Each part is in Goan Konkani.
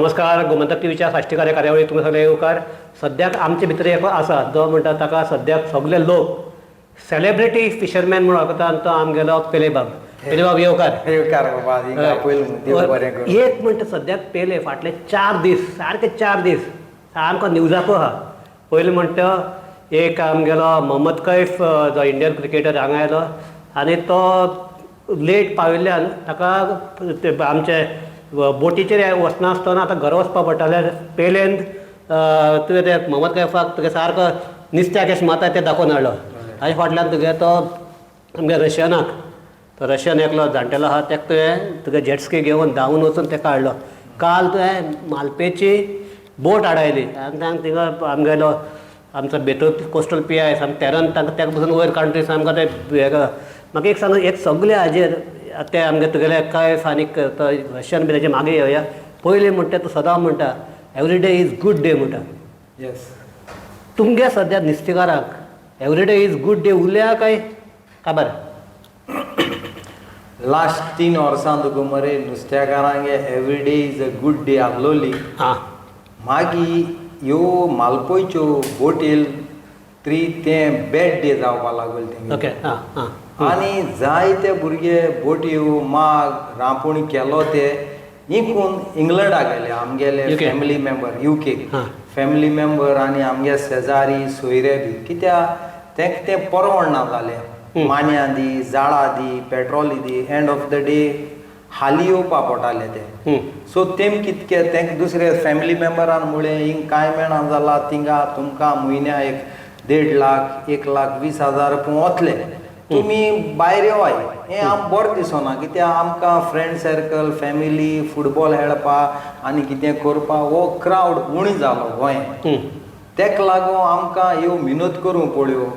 नमस्कार, गोमंतक टीव्हीच्या साश्टीकार ह्या कार्यावळीत तुमकां सगळे येवकार. सद्याक आमचे भितर एक आसा जो म्हणटा ताका सद्याक सगळे लोक सेलिब्रिटी फिशरमॅन म्हणून वळखता आनी तो आमगेलो पेलेबाब. पेलेबाब, येवकार. येवकार बाबा, हिंगा आपयलो म्हूण देव बरें करूं. एक म्हणटा, सद्याक पेले फाटले 4 दीस, सारके 4 दीस सामको न्यूजाकू आहा. पयलीं म्हणटा एक आमगेलो मोहम्मद कैफ जो इंडियन क्रिकेटर हांगा आयलो आनी तो लेट पाविल्ल्यान ताका ते आमचे बोटीचेर वचना आसतना आतां घरा वचपा पडटालें. पेलेन तुवें ते मोहम्मद कैफाक तुगे सारको निस्त्याक कशें मारता तें दाखोवन हाडलो. ताजे फाटल्यान तुगे तो आमगे रशियनाक, तो रशियन एकलो जाणटेलो आहा, तेका तुवें तुगे जेटस्की घेवन धांवून वचून तेका हाडलो. काल तुवें मालपेची बोट आडायली आनी तांकां थिंगा आमगेलो आमचो बेतूल कोस्टल पी I सामकें तेरन तांकां तेका पसून वयर काडून थंय सामको ते हें. म्हाका एक सांग, एक सगळे हाजेर ते आमगे तुगेले कैफ आनीक तो रशियन बी ताजे मागीर येवया. पयलीं म्हणटा तूं सदां म्हणटा, "Every day is good day" म्हणटा. येस. तुमगे सद्या नुस्तेकारांक every day is good day उरल्या काय काबार? लास्ट 3 वर्सां तुका मरे नुस्त्याकारांगे every day is a good day आसलोली. मागीर ह्यो मालपोयच्यो बोटील त्री तें बॅड डे जावपा लागले तेंगे. ओके आं आं आनी जायते भुरगे बोटयो माग रांपोणी केलो ते इकून इंग्लंडाक गेले आमगेले. UK. Family member UK. Family member आनी आमगे शेजारी सोयरे बी, कित्याक तेंक तें परवडना जालें. मान्या दी, जाळां दी, पेट्रोल दी, एंड ऑफ the day हाली येवपा पडटाले ते. सो तेम कितके तेंक दुसरे फॅमिली मेंबरान मुळे हिंग कांय मेळना जाला, थिंगा तुमकां म्हयन्या एक 1.5 लाख, 1,20,000 वतले, तुमी भायर येवाय. हें आम बरें दिसना, कित्याक आमकां फ्रेंड सर्कल, फॅमिली, फुटबॉल खेळपा आनी कितें करपा हो क्रावड उणी जालो गोंयांत. तेका लागून आमकां ह्यो मिनत करूंक पडल्यो.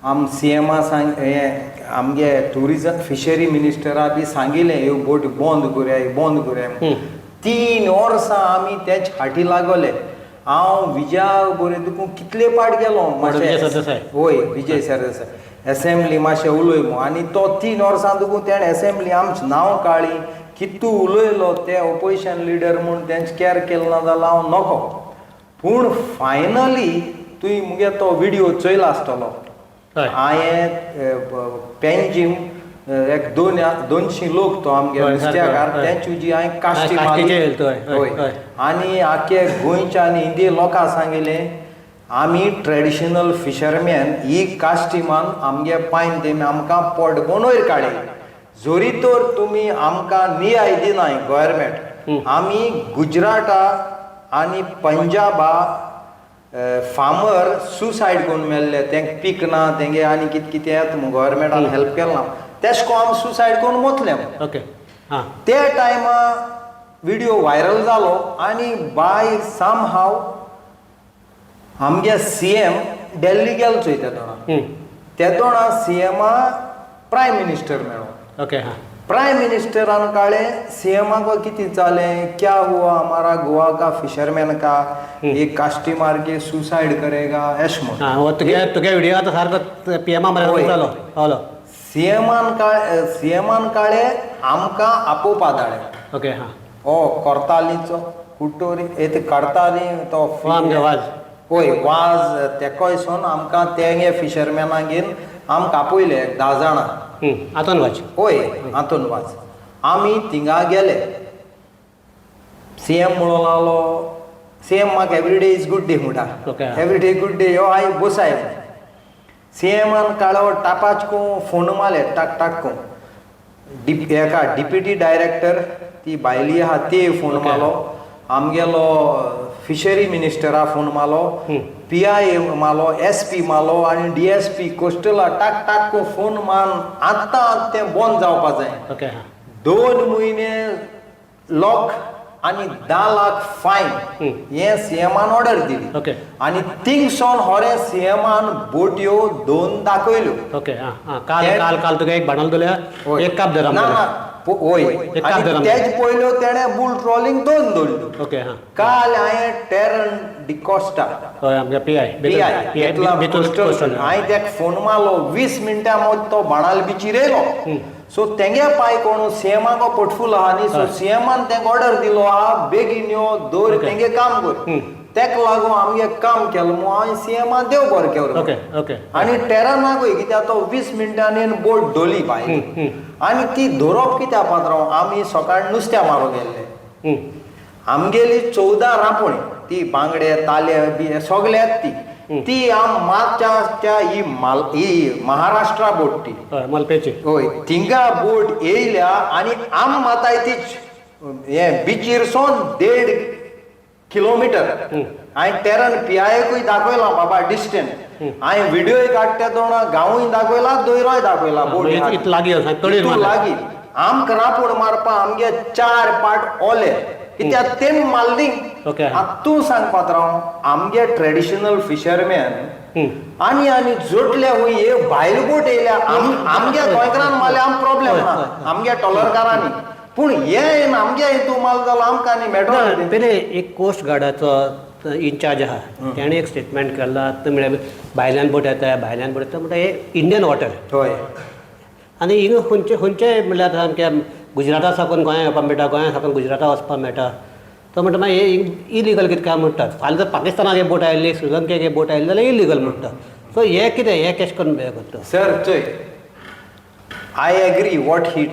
आम सी एमा सांग, हें आमगे ट्युरिजम फिशरी मिनिस्टरा बी सांगिलें, ह्यो बोट बंद करुया, बंद करुया म्हूण. 3 वर्सां आमी तेच फाटी लागले. हांव विजया बरें तुका कितले पाट गेलो. विजय सरदेसाय. वय, विजय सरदेसाय एसेंब्ली मातशें उलय म्हूण. आनी तो 3 वर्सां तुका तेणें एसेंब्ली आमचें नांव काडली, कितू उलयलो ते ओपोजिशन लिडर म्हूण तेंच कॅर केलें ना जाल्यार हांव नको. पूण फायनली तुवें मुगे तो विडियो चोयला आसतलो. हांवें पेंजीम एक दोन 200 लोक तो आमगे नुस्त्याकार, तेंची जी हांवें काश्टी मारली. काश्टीचेर तो, हय, हय, हय. आनी आख्खे गोंयच्या आनी इंडिये लोकांक सांगिलें, आमी ट्रेडिशनल फिशरमॅन, ही काश्टी मान आमगे पायन तेमी आमकां पोट बोनोयर काडली. जोरी तर तुमी आमकां नियाय दिनाय गव्हर्मेंट, आमी गुजराता आनी पंजाबा फार्मर सुसायड करून मेल्ले, तेंक पीक ना तेंगे आनी कितें कितें येता गव्हर्मेंटान हेल्प केलें ना, तेश को आमी सुसायड करून मोतले. ओके आं ते टायमा विडियो व्हायरल जालो आनी बाय सम हाव आमगे सी एम दिल्ली गेलो चोय तेदोणा. तेदोणा सी एमा प्रायम मिनिस्टर मेळ्ळो. ओके हां प्राइम मिनिस्टरान काळे सी एमाक, कितें जालें, क्या हुआ हमारा गोवा का फिशरमैन का, ये काश्टी मार के सुसाइड करेगा, एश म्हूण. आं, हो तुगे तुगे विडियो आतां सारको पी एमा मरे जालो पावलो. सीएमान काळे आमकां आपोवपा धाडे. ओके हां ओ कोर्तालीचो कुटोरी ते करताली तो. हो आमगे वाज. वय, वाज. तेकोय सोन आमकां तेंगे फिशरमॅनाक घेवन आमकां आपयले एक 10 जाणां. आंतोन वाज. वय, आंतोन वाज. आमी थिंगा गेले. सी एम म्हणूंक लागलो, सी एम म्हाका every day is good day म्हणटा. एवरी डे गुड डे यो हांवें बसाय. सी एमान काळो टापाच को फोन मारले, टाक टाक को एका डिप्युटी डायरेक्टर ती बायली आहा ते फोन मारलो, आमगेलो फिशरी मिनिस्टरा फोन मारलो, पी I मारलो, एस पी मारलो आनी डी एस पी कोस्टला टाक टाक को फोन मान आतां आतां तें बंद जावपा जाय. ओके हां 2 म्हयने लॉक आनी 10 लाख फायन हें सीएमान ऑर्डर दिली. आनी थिंगसोन होरे सीएमान बोटयो दोन दाखयल्यो. ओके हां हां काल काल काल तुका एक भांडवल दिल्या, एक काप धर. ना ना, वय. एक काप आनी धर. तेज पयल्यो तेणें बुल ट्रॉलिंग दोन दवरल्यो. ओके हां काल हांवें टेरन डिकॉस्टा, हय, आमगे P I. P I. P I, Betul coastal. हांवें तेका फोन मारलो, 20 मिनटां मदीं तो बाणाल बिचीर येयलो. सो तेंगे पाय कोण सीएमाको पटफूल आहा न्ही, सो सीएमान तेंका ऑर्डर दिलो आहा बेगीन यो दवर, तेंगे काम कर. तेका लागून आमगे काम केलें मू हांवें सीएमान देव बरें केलो. ओके ओके आनी टेरनाकूय, कित्याक तो 20 मिनटांनी बोट धोली भायर. आनी ती धरप कित्याक पात्रांव, आमी सकाळ नुस्त्या मारूंक गेल्ले. आमगेली 14 रांपोणी, ती बांगडे ताले बी हे सगळे येत. ती ती आम मागच्या त्या ही माल ही महाराष्ट्रा बोट ती. हय, मलपेची. हय, थिंगा बोट येयल्या आनी आम माताय ती हे बिचीर सोन 1.5 किलोमिटर. हांवें टेरन पिआयकूय दाखयला बाबा डिस्टन्स. हांवें व्हिडियोय काडटा तो, गांवूय दाखयला, दोयरोय दाखयला बोट. म्हणजे इतलें लागीं आसा, तडीर इतू मारल्या. लागीं आमकां रांपोण मारपा आमगे चार पाट ओले, कित्याक तेम मारली. आतां तूं सांग पात्रांव, आमगे ट्रेडिशनल फिशरमॅन आनी आनी जोडल्या हुंय हे भायल बोट येयल्या. आमगे गोंयकारान मारल्या आम प्रॉब्लेम ना, आमगे टॉलरकारांनी. पूण हे आमगे हितू माल जालो आमकां आनी मेळटलो. पयले एक कोस्ट गार्डाचो इन्चार्ज आहा, तेणें एक स्टेटमेंट केला. तें म्हळ्यार भायल्यान बोट येता, भायल्यान बोट येता म्हणटा, हे इंडियन वॉटर. आनी हिंगा खंयचे खंयचे म्हणल्यार सामकें गुजराता साकून गोंया येवपाक मेळटा, गोंया साकून गुजराता वचपाक मेळटा. तो म्हणटा मागीर हे इलिगल कितें काय म्हणटात. फाल्यां जर पाकिस्तानाक हे बोट आयली, श्रीलंकेक हे बोट आयली जाल्यार इलिगल म्हणटा. सो हे कितें, हे कशें करून हे करता? सर चोय, I agree what he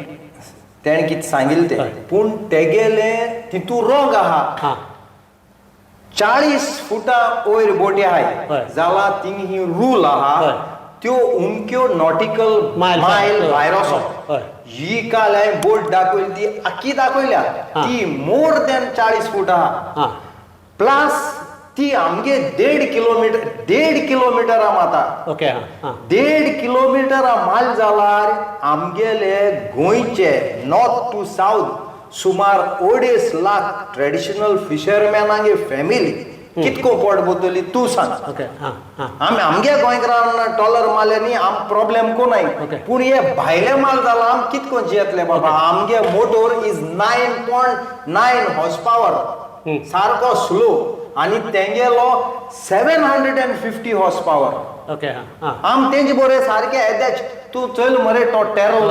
तेणें कितें सांगिल्लें तें, पूण तेगेलें तितू रोंग आहा. 40 फुटां वयर बोटी आहाय जाल्यार थिंग ही रूल आहा, त्यो उमक्यो नॉटिकल मायल मायल भायर वचप. ही काल हांवें बोट दाखयली ती आख्खी दाखयल्या, ती मोर दॅन 40 फूट आहा. प्लस ती आमगे 1.5 किलोमिटर, 1.5 किलोमिटर आहा. ओके हां हां 1.5 किलोमिटर माल जाल्यार आमगेले गोंयचे नॉर्थ टू सावथ सुमार 2.5 लाख ट्रेडिशनल फिशरमॅनांगे फॅमिली कितको पोट भरतली तूं सांग. ओके हां हां आमी आमगे गोंयकारान टॉलर मारले न्ही, आम प्रॉब्लेम कोणाय. पूण हे भायले माल जाला आम कितको जियेतले बाबा? आमगे motor is 9.9 horse power, सारको स्लो, आनी तेंगेलो 750 horse power. Okay हां हां आम तेंचे बरे सारके येदेच. तूं चल मरे, तो टेरल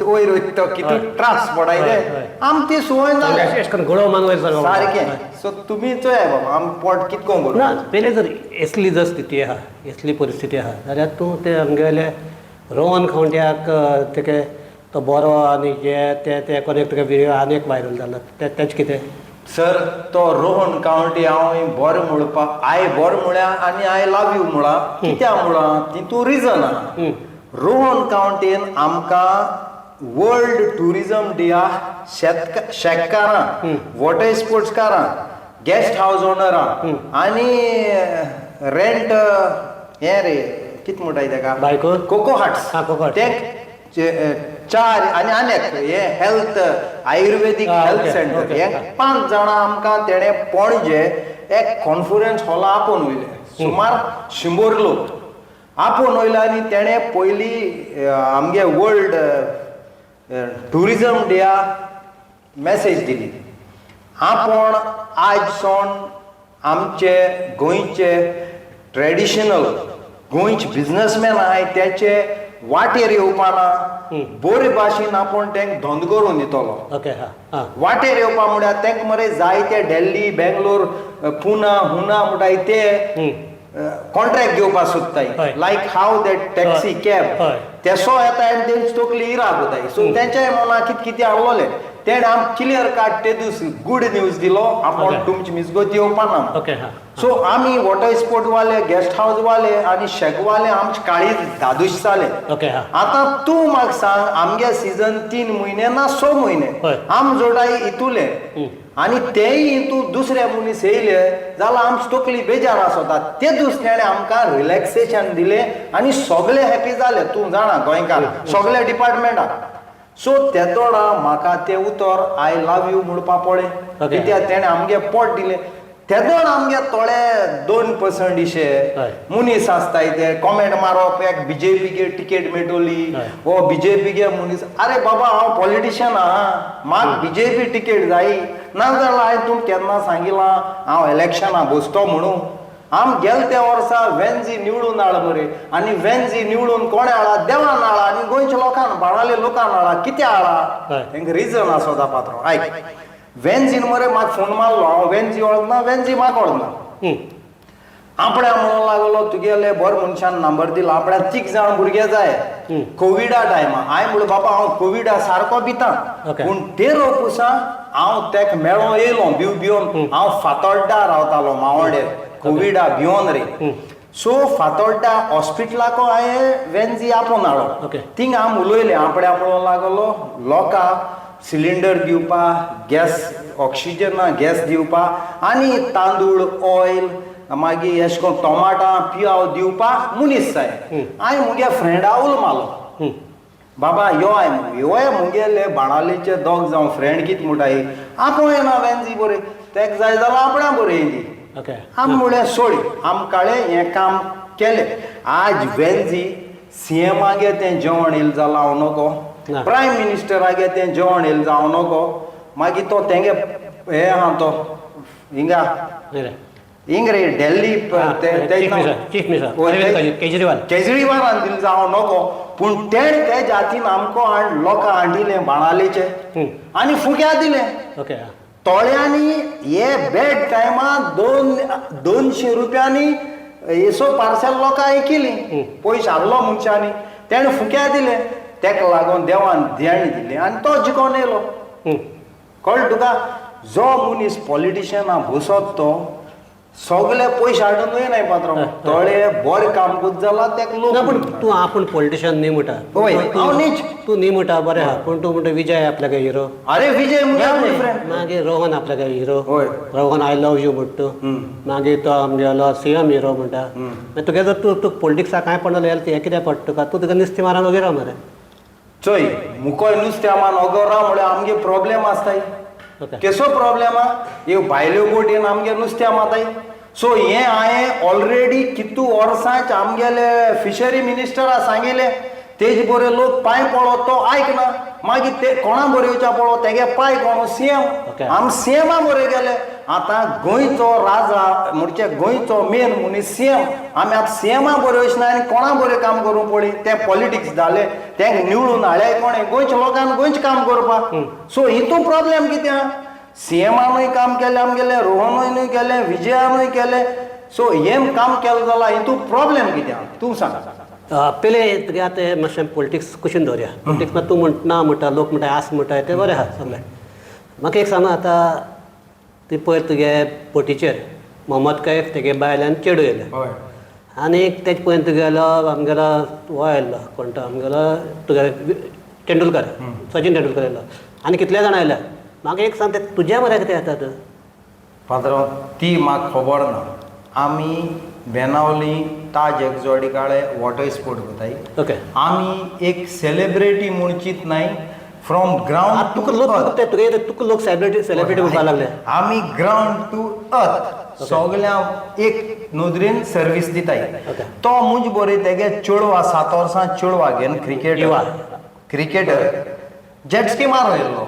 वयर वयता तो कितू त्रास पडाय रे. आम ती संवय जाल्या. अशें करून घोडो मान वयर सरलो. सारकें. सो तुमी चोया बाबा, आम पोट कितको ना. भरता. पयलें जर असली जर स्थिती आहा, असली परिस्थिती आहा जाल्यार तूं ते आमगेले रोहन खंवट्याक तेके तो बरो आनी हे ते ते कोण तुका व्हिडियो आनी एक व्हायरल जाला, ते तेच कितें? सर, तो रोहन कावंटी हांव बरें म्हणपाक, I बरें म्हळ्या आनी I love you म्हळां. कित्याक म्हळां, तितू रिजन आहा. रोहन कावंटीन आमकां वर्ल्ड ट्युरिजम डेया शेतक शेतकारां, वॉटर स्पोर्ट्सकारां, गेस्ट हावज ओनरां आनी रेंट हें रे, कित म्हणटाय तेका? बायको? Coco huts. हा, कोको हट्स. ते चार आनी आनी एक हे हेल्थ आयुर्वेदीक हेल्थ सेंटर. हे पांच जाणां आमकां तेणें पणजे एक कॉन्फरन्स हॉला आपोवन वयले. सुमार 100 लोक आपोवन वयले आनी तेणें पयलीं आमगे वर्ल्ड ट्युरिजम डेया मॅसेज दिली, आपूण आयज सावन आमचे गोंयचे ट्रेडिशनल गोंयचे बिजनसमॅन आहाय त्याचे वाटेर येवपाना, बरे भाशेन आपूण तांकां धंदो करून दितलो. ओके हां हां वाटेर येवपा म्हळ्यार तांकां मरे जायते दिल्ली, बेंगलोर, पुना हुना म्हणटाय ते कॉन्ट्रॅक्ट घेवपाक सोदताय, like how that taxi cab तेसो येता आनी तेंची तकली इराक वताय. सो तेंच्याय मनाक कितें कितें आहलोलें, तेणें आमकां क्लियर कट ते दीस गूड न्यूज दिलो, आपूण तुमची मिसगती येवपा ना. ओके हां सो आमी वॉटर स्पोर्ट वाले, गेस्ट हावस वाले आनी शेकवाले, आमचे काळीज धादोश जाले. ओके हां आतां तूं म्हाका सांग, आमगे सिजन 3 म्हयने ना 6 म्हयने. आम जोडाय इतुले आनी तेय हितू दुसरे मनीस येयले जाल्यार आमची तकली बेजार आसता. ते दीस तेणें आमकां रिलॅक्सेशन दिलें आनी सगळे हॅपी जाले. तूं जाणा, गोंयकार सगळे डिपार्टमेंटाक. सो तेदोडा म्हाका तें उतर I love you म्हणपा पडलें. कित्याक तेणें आमगे पोट दिलें. तेदोड आमगे थोडे 2% इशे मनीस आसताय ते कॉमेंट मारप, एक बीजेपीगे टिकेट मेळटली, हो बीजेपीगे मनीस. अरे बाबा, हांव पॉलिटिशियन आहा, म्हाका बीजेपी टिकेट जाय ना जाल्यार हांवें तुमकां केन्ना सांगिलां हांव इलेक्शना बसतो म्हणून? आम गेल त्या वर्सा वेंजी निवडून हाड मरे, आनी वेंजी निवडून कोणे हाडा? देवान हाडा आनी गोंयच्या लोकान, बाणाले लोकान हाडा. कित्याक हाडा? तेंका रिजन आसोता पात्रो. आयक, वेंजीन मरे म्हाका फोन मारलो. हांव वेंजी वळखना, वेंजी म्हाका वळखना. आपण्या म्हणूंक लागलो तुगेले बरे मनशान नंबर दिलो, आपल्या 3 जाण भुरगे जाय कोविडा टायमा. हांवें म्हणलें बाबा हांव कोविडा सारको भिता, पूण तेरो पुसा हांव तेका मेळों येयलो भिव भिवन. हांव फातोड्डा रावतालो मावोडे, कोविडा भिवन रे. सो फातोड्डा हॉस्पिटलाको हांवें वेंजी आपोवन हाडलो. थिंगा आम उलयले. आपण्या म्हणूंक लागलो लोकांक सिलिंडर दिवपा, गॅस ऑक्सिजना गॅस दिवपा, आनी तांदूळ ऑयल मागीर एशें कोन्न टोमाटां पियाव दिवपा मनीस जाय. हांवें मुगे फ्रेंडा उलो मारलो, बाबा यो. हांवें योय मुगेले बाणालेचे 2 जावं फ्रेंड कितें म्हणटाय, आपूण येना वेंजी बरें, तेका जाय जाल्यार आपणा बरें दी. आम म्हणलें सोड, आम काळे हें काम केलें. आज वेंजी सीएमागे तें जेवण येयलें जाल्यार हांव नको, प्रायम मिनिस्टरागे तें जेवण येयलें जावं नको. मागीर तो तेंगे हें आहा तो हिंगा हिंग रे दिल्ली केजरीवाल, केजरीवालान दिलें जावं नको, पूण तेणें ते जातीन आमकां हाड लोकां हाडिलें बाणालेचे आनी फुक्या दिलें. तोळ्यांनी हे बॅड टायमा 200 रुपयांनी येसो पार्सल लोकां केली, पयशे हाडलो मनशांनी, तेणें फुक्या दिलें. तेका लागून देवान देण दिलें आनी तो जिकोन येयलो. कळ्ळें तुका? जो मनीस पॉलिटिशियना बसत तो सगळे पयशे हाडून वयनाय पात्रांव, तोळे बरें काम करीत जाल्यार तेका लोक. पूण तूं आपूण पॉलिटिशियन न्ही म्हणटा. हय, हांव न्हीच. तूं न्ही म्हणटा, बरें आहा, पूण तूं म्हणटा विजय आपल्याक हिरो. अरे विजय मुगे फ्रेंड. मागीर रोहन आपल्याक hero, Rohan I love you म्हणटा तूं. मागीर तो आमगेलो सीएम हिरो म्हणटा. मागीर तुगे जर तूं तूं पॉलिटिक्सा कांय पडलो जाल्यार हें कित्याक पडटा तुका? तूं तुका नुस्तें मारून वगैरे राव मरे. चोय मुकोय नुस्त्या मान ओगो राव म्हळ्यार आमगे प्रॉब्लेम आसताय. केसो प्रॉब्लेम आहा? ह्यो भायल्यो बोटीन आमगे नुस्त्या माताय. सो हें हांवें ऑलरेडी कितू वर्सांच आमगेले फिशरी मिनिस्टरा सांगिल्लें, तेज बरे लोक पांय पडो तो आयकना. मागीर ते कोणा बरे येवच्या पडो तेगे पांय कोण? सीएम. आम सीएमा बरे गेले. आतां गोंयचो राजा म्हणजे गोंयचो मेन मनीस सीएम. आमी आतां सीएमा बरे वचना आनी कोणा बरें काम करूंक पळय. ते पॉलिटिक्स जाले, तें निवडून हाडले कोणें? गोंयच्या लोकान गोंयचें काम करपाक. सो हितून प्रॉब्लेम कितें आहा? सीएमानूय काम केलें आमगेलें, रोहनूय केलें, विजयानूय केलें. सो हें काम केलें जाल्यार हितून प्रॉब्लेम कितें आहा तूं सांग. पयले तुगे आतां मातशें पॉलिटिक्स कुशीन दवरया. पॉलिटिक्स मात तूं म्हणटा म्हणटा, लोक म्हणटा आस म्हणटा, तें बरें आहा सगळें. म्हाका एक सांग, आतां ती पयर तुगे बोटीचेर मोहम्मद कैफ तेगे बायल आनी चेडू येयलें, आनी तेजे पयर तुगेलो आमगेलो हो आयल्लो कोण तो आमगेलो तुगे तेंडुलकर, सचिन तेंडुलकर आयलो, आनी कितले जाणां आयले. म्हाका एक सांग, ते तुज्या मरे कितें येतात? पात्रांव ती म्हाका खबर ना. आमी बेनावली ताज एक्झॉटिकाळे वॉटर स्पोर्ट करताय. आमी एक सेलिब्रिटी म्हूण चिंतनाय, फ्रॉम ग्रावंड तुका लोक तुगे तुका लोक सेलिब्रिटी सेलिब्रिटी म्हणपाक लागले. आमी ग्रावंड टू अर्थ सगळ्यांक एक नदरेन सर्वीस दिताय. तो मुंज बरे तेगे चेडवा 7 वर्सां चेडवा घेवन क्रिकेटर क्रिकेटर जेटस्की मारून येयल्लो.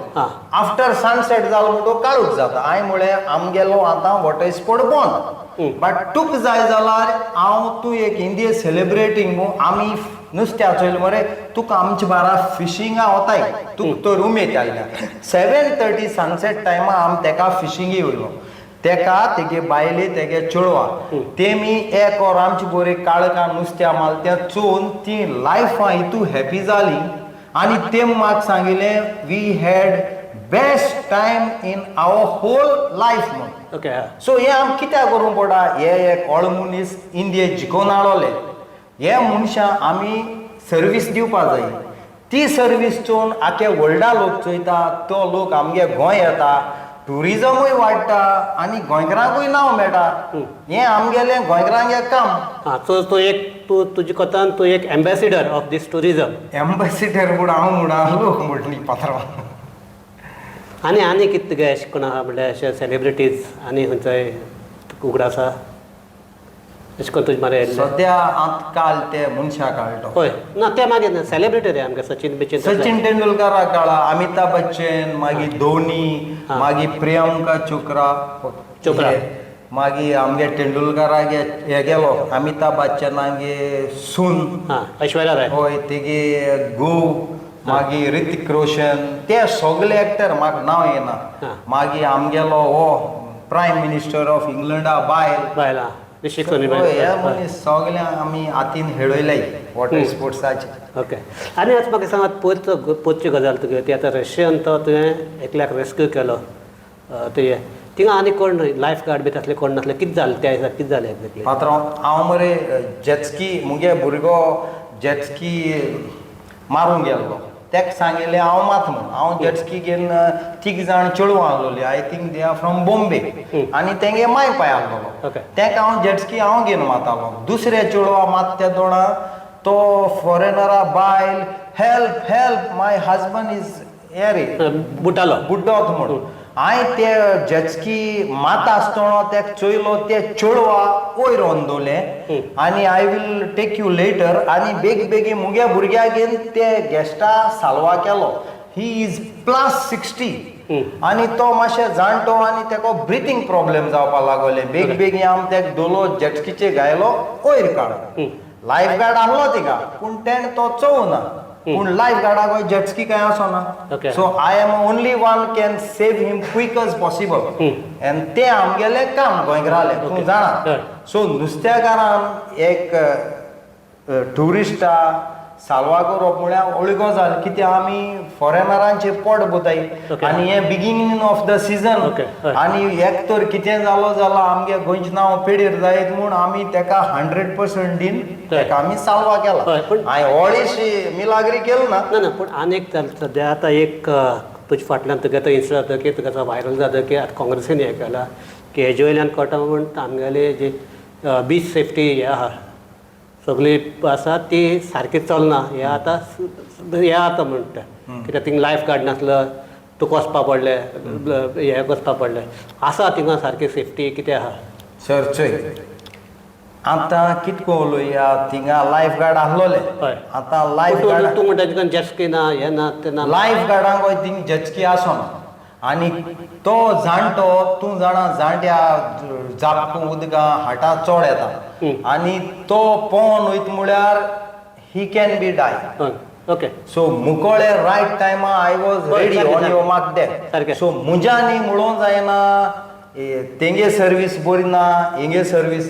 आफ्टर सनसेट जालो म्हणटो काळूच जाता. हांवें म्हळें आमगेलो आतां वॉटर स्पोर्ट बंद, बट तुका जाय जाल्यार हांव तूं एक इंडिये सेलिब्रेटींग मू, आमी नुस्त्या चोयलें मरे, तुका आमचे बारा फिशिंगा वताय, तुका तर उमेद आयल्या. 7:30 सनसेट टायमा आम तेका फिशिंगी वयलो. तेका तेगे बायले तेगे चेडवा तेमी एक वर आमचे बरे काळखां नुस्त्या माल तें चोवन ती लायफां हितू हॅपी जाली. आनी ते म्हाका सांगिल्लें we had best time in our whole life म्हूण. सो हें आम कित्याक करूंक पडटा? हे एक ओड मनीस इंडिये जिखोवन हाडले, हे मनशां आमी सर्वीस दिवपा जाय. ती सर्वीस चोवन आख्या वर्ल्डा लोक चोयता, तो लोक आमगे गोंय येता, ट्युरिजमूय वाडटा आनी गोंयकारांकूय नांव मेळटा. हें आमगेलें गोंयकारांगें काम. हां, सो तूं एक तूं तुजे कोतान तूं एक ambassador of this tourism. Ambassador म्हूण हांव म्हणा, लोक म्हणटली पात्रांव. आनी आनी कितें तुगे अशें कोण आहा म्हणल्यार अशे सेलिब्रिटीज आनी खंयचोय तुका उगडास आसा अशें कोण तुजे मरे? सद्या आतां काल ते मनशाक काडलो. हय ना, ते मागीर ना सेलिब्रिटी रे आमगे सचिन बिचीन. सचिन तेंडुलकराक काडला, अमिताभ बच्चन, मागीर धोनी, मागीर प्रियंका चोप्रा. चोप्रा. मागीर आमगे तेंडुलकारागे हे गेलो अमिताभ बच्चनागे सून. हां, ऐश्वर्या राय. हय, तेगे घोव, मागीर ऋतिक रोशन, ते सगळे एक्टर म्हाका नांव येना. मागीर आमगेलो हो प्रायम मिनिस्टर ऑफ इंग्लंडा बायल. बायल, आं, ऋषी सोनी. हय, हे बायल. मनीस सगळे आमी हातीन हेळयले वॉटर स्पोर्ट्साचे. ओके, आनी आतां म्हाका सांगात, पयरचो पयरची गजाल तुगे ती आतां रशियन तो तुवें एकल्याक रेस्क्यू केलो, ते थिंगा आनी कोण लायफ गार्ड बी तसले कोण नासले? कितें जालें त्या दिसा, कितें जालें एक्झॅक्टली? पात्रांव, हांव मरे जेटस्की, मुगे भुरगो जेटस्की मारूंक गेल्लो, तेका सांगिल्लें हांव मात म्हूण. हांव जेटस्की घेवन तीग जाण चेडवां आहलोलीं, I think they are from Bombay, आनी तेंगे माय पाय आहलोलो. तेका हांव जेटस्की हांव घेवन मातालो. दुसऱ्या चेडवा मात त्या दोणा तो फॉरेनरा बायल, "Help, help, my husband is हे रे." बुडटालो. बुड्डोत म्हूण. हांवें ते जेटस्की माता आसतना तेका चोयलो, ते चेडवा वयर अंदोले आनी "I will take you later" आनी बेग बेगीन मुगे भुरग्याक घेवन ते गेस्टा साल्वा केलो. He is plus 60 आनी तो मातशें जाणटो आनी तेका ब्रिथींग प्रॉब्लेम जावपाक लागोले. बेग बेगीन आम तेका दोलो, जेटस्कीचेर घायलो, वयर काडलो. लायफ गार्ड आहलो थिंगा, पूण तेणें तो चोवना, पूण लायफ गार्डाक जेटस्की कांय आसना. So I am only one can save him quick as possible and ते आमगेलें काम गोंयकारालें, तूं जाणा. सो नुस्त्याकारान एक ट्युरिस्टा साल्वा करप म्हळ्यार व्हडली गजाल, कित्याक आमी फॉरेनरांचे पोट भरताय आनी हें बिगिनींग ऑफ the season. हय. आनी एक तर कितें जालो जाल्यार आमगे गोंयचें नांव पेडीर जायत म्हूण आमी तेका 100% दिवन तेका आमी साल्वा केला. पण हांवें व्हडलीशी मिलाग्री केली ना. ना ना, पूण आनी एक जालें, सद्या आतां एक तुजे फाटल्यान तुगे तो इन्सिडंट जाता की तुका व्हायरल जाता की आतां काँग्रेसीन हें केलां की हेजे वयल्यान कळटा म्हूण आमगेली जी बीच सेफ्टी हें आहा, सगळी आसा, ती सारकी चलना. हें आतां हें आतां म्हणटा कित्याक थिंग लायफ गार्ड नासलो, तुका वचपा पडलें, हें वचपा पडलें. आसा थिंगा सारकी सेफ्टी कितें आहा? सर, चोय, आतां कितको उलोवया, थिंगा लायफ गार्ड आहलोले. आतां लायफ तूं गार्ड तूं म्हणटा तुका जेटस्की ना, हें ना, तें ना. लायफ गार्डांक थिंग जेटस्की आसना आनी तो जाणटो, तूं जाणा, जाणट्या जापकूं उदकां हाटा चड येता आनी तो पोवन वयता म्हळ्यार he can be die. So मुकोळे right टायमा I was ready on your mark that. So मुज्यांनी म्हणूंक जायना तेंगे सर्वीस बरी ना, हेंगे सर्वीस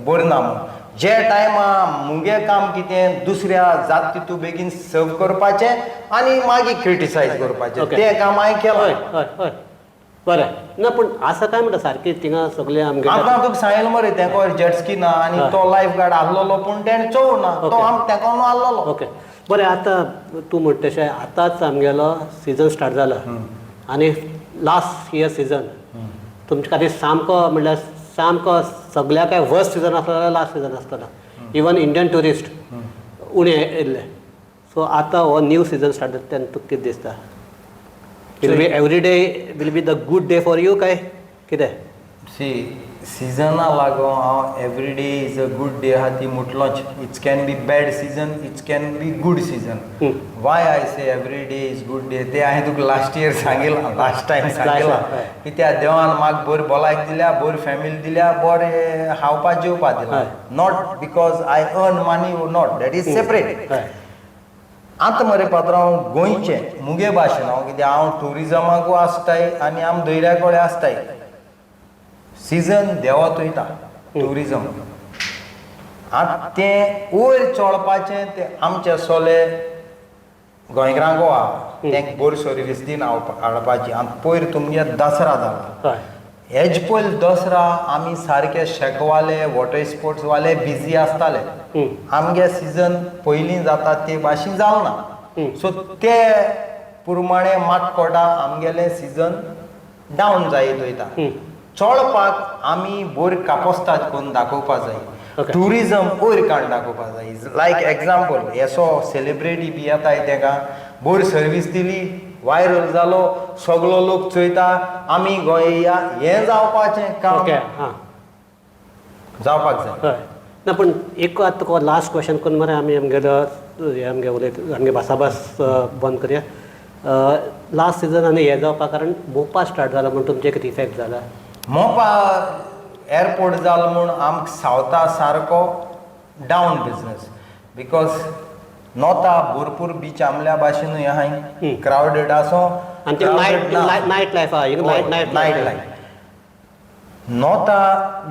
बरी ना म्हूण. जे टायमा मुगे काम कितें, दुसऱ्या जात तितू बेगीन सर्व करपाचें आनी मागीर क्रिटिसायज करपाचें. तें काम हांवें केलां. हय हय हय बरें. ना, पूण आसा काय म्हणटा सारकी थिंगा सगळें आमगेलें? आतां तुका सांगलें मरे, तेका जेटस्की ना आनी तो लायफ गार्ड आहलोलो, पूण तेणें चोवना तो. आम तेका आहलोलो. ओके, बरें. आतां तूं म्हणटा तशें आतांच आमगेलो सिजन स्टार्ट जाला आनी लास्ट इयर सिजन तुमचे खातीर सामको, म्हणल्यार सामको सगळ्या काय वर्स्ट सिजन आसलो जाल्यार लास्ट सिजन आसतलो. इवन इंडियन ट्युरिस्ट उणे येयल्ले. सो आतां हो न्यू सिजन स्टार्ट जाता तेन्ना तुका कितें दिसता? Will be every day will be the good day for you काय कितें? सी, सिजना लागून हांव every day is a good day आहा ती म्हटलोच. It's can be bad season, it's can be good season. Why I say every day is good day, ते हांवें तुका लास्ट इयर सांगिलां, लास्ट टायम सांगिलां. कित्याक देवान म्हाका बरी भलायकी दिल्या, बरी फॅमिली दिल्या, बरें खावपा जेवपा दिलां. Not because I earn money, not that is separate. आतां मरे पात्रांव, गोंयचें मुगे भाशेन हांव, कित्याक हांव ट्युरिजमाकूय आसताय आनी आम दर्या कडेन आसताय, सिजन देंवत वयता ट्युरिजम. आतां तें वयर चोडपाचें तें आमचे सोले गोंयकारांक आहा, तेंक बरी सर्वीस दिवन हाडपाची. आतां पयर तुमगे दसरा जाला. हेज पयर दसरा आमी सारके शॅकवाले, वॉटर स्पोर्ट्सवाले बिजी आसताले. आमगे सिजन पयलीं जाता ते भाशेन जाल ना. सो ते प्रमाणे म्हाका कळटा आमगेलें सिजन डावन जायत वयता. चोडपाक आमी बरी कापोस्ताद करून दाखोवपा जाय. ट्युरिजम वयर काडून दाखोवपा जाय. लायक एग्जाम्पल, येसो सेलिब्रिटी बी येताय, तेका बरी सर्वीस दिली, वायरल जालो, सगलो लोक चोयता, आमी गोंय या, हें जावपाचें काम जावपाक जाय. हय, ना, पूण एक आतां तुका लास्ट क्वेश्चन करून मरे आमी आमगेलो हे आमगे उलयत आमगे भासाभास बंद करया. लास्ट सिजन आनी हें जावपा कारण मोपा स्टार्ट जाला म्हूण तुमचें कितें इफेक्ट जाला? मोपा एअरपोर्ट जालो म्हूण आमकां सावथा सारको डावन बिजनस, because नॉर्था भरपूर बीच आमल्या भाशेनूय आहाय, क्रावडेड आसो. आनी ते नायट नायट लायफ आहा, नायट नायट नायट लायफ. नॉर्था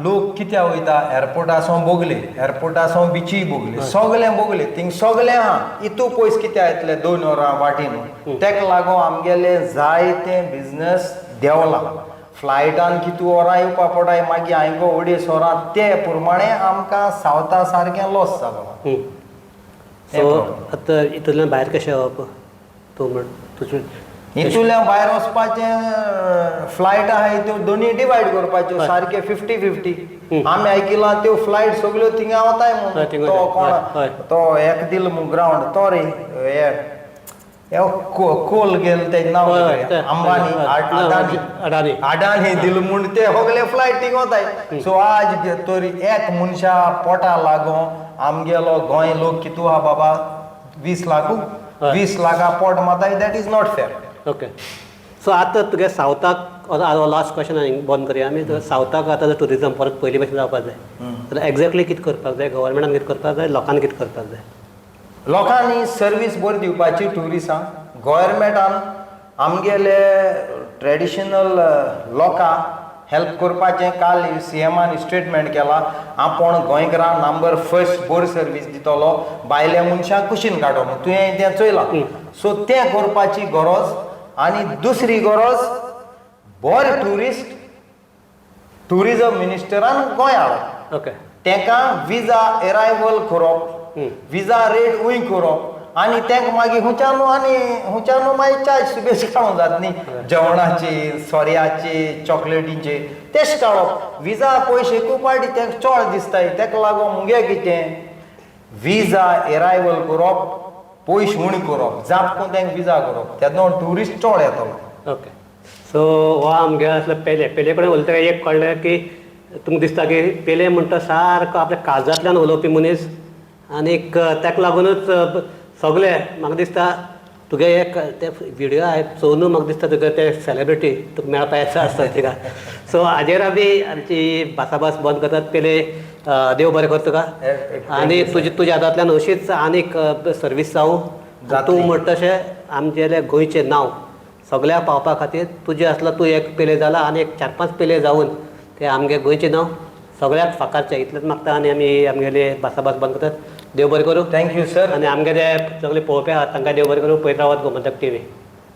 लोक कित्याक वयता? एअरपोर्टा सावन बोगले, एअरपोर्टा सावन बिचीय बोगले, सगळें बोगले, थिंग सगळें आहा. इतू पयस कित्याक येतले 2 वरां वाटेन? तेका लागून आमगेले जायते बिजनस देंवला. फ्लायटान कितू वरां येवपा पडटाय, मागीर हांयगो 2.5 वरां, ते प्रमाणे आमकां सावथा सारकें लॉस जालो. सो आतां हितूंतल्यान भायर कशें येवप तूं म्हण तुजें? हितूंतल्यान भायर वचपाचें, फ्लायट आहाय त्यो दोनी डिवायड करपाच्यो सारके 50-50. आमी आयकिलां त्यो फ्लायट सगल्यो थिंगा वताय म्हूण. थिंगा तो वताय. कोण तो एक दिल म्हूण ग्रावंड तो रे, हे हे कोल गेल तेजें नांव कितें? अंबानी, अडानी. अडानी. अडानी दिल म्हूण ते सगले फ्लायट थिंगा वताय. सो आज तरी एक मनशा पोटा लागोन आमगेलो गोंय लोक कितू आहा बाबा, 20 लाखू? 20 लाखा पोट माताय, that is not fair. Okay, so आतां तुगे सावथाक, लास्ट क्वेश्चन आनी बंद करया आमी. सावथाक आतां जर टुरिजम परत पयलीं भशेन जावपाक जाय जाल्यार एक्झॅक्टली कितें करपाक जाय? गव्हर्मेंटान कितें करपाक जाय? लोकांनी कितें करपाक जाय? लोकांनी सर्वीस बरी दिवपाची ट्युरिस्टांक. गोवोरमेंटान आमगेले ट्रेडिशनल लोकांक हेल्प करपाचें. काल सी एमान स्टेटमेंट केला, आपूण गोंयकारांक नंबर फर्स्ट बरी सर्वीस दितलो, भायल्या मनशांक कुशीन काडो. तुवें तें चोयलां. सो तें करपाची गरज. आनी दुसरी गरज, बरे ट्युरिस्ट ट्युरिजम मिनिस्टरान गोंय हाडप. तेंकां विजा एरायवल करप, विजा रेट उय करप, आनी तेंकां मागीर हुंच्यानू आनी हुंच्यानू मागीर चार्ज सुबेज काडूंक जाता न्ही, जेवणाची, सोऱ्याची, चॉकलेटींची, तेश काडप. विजा पयशे खूब फावटी तेंकां चड दिसताय. तेका लागून मुगे कितें, विजा एरायवल करप, पयशे उणी करप, जाप करून तेंकां विजा करप, तेन्ना ट्युरिस्ट चड येतलो. ओके, सो हो आमगे आसलो पेले. पेले कडेन उलयता एक कळ्ळें की तुमकां दिसता की पेले म्हणटा सारको आपल्या काळजांतल्यान उलोवपी मनीस, आनीक ताका लागुनूच सगळे म्हाका दिसता तुगे एक ते विडियो चोवन म्हाका दिसता तुगे ते सेलेब्रिटी तुका मेळपा येता आसता थिंगा. सो हाजेर आमी आमची भासाभास बंद करतात. पेले, देव बरें कर तुका आनी तुजे तुज्या हातांतल्यान अशीच आनीक सर्वीस जावं. जातली. तूं म्हणटा तशें आमगेलें गोंयचें नांव सगळ्या पावपा खातीर तुजें आसलो तूं एक पेले जाला आनी एक चार पांच पेले जावन ते आमगे गोंयचें नांव सगळ्याक फाकारचें, इतलेंच मागता आनी आमी आमगेली भासाभास बंद करतात. देव बरें करूं. Thank you sir. आनी आमगेले सगळे पळोवपी आहात तांकां देव बरें करूं. पळयत रावात गोमंतक टीवी.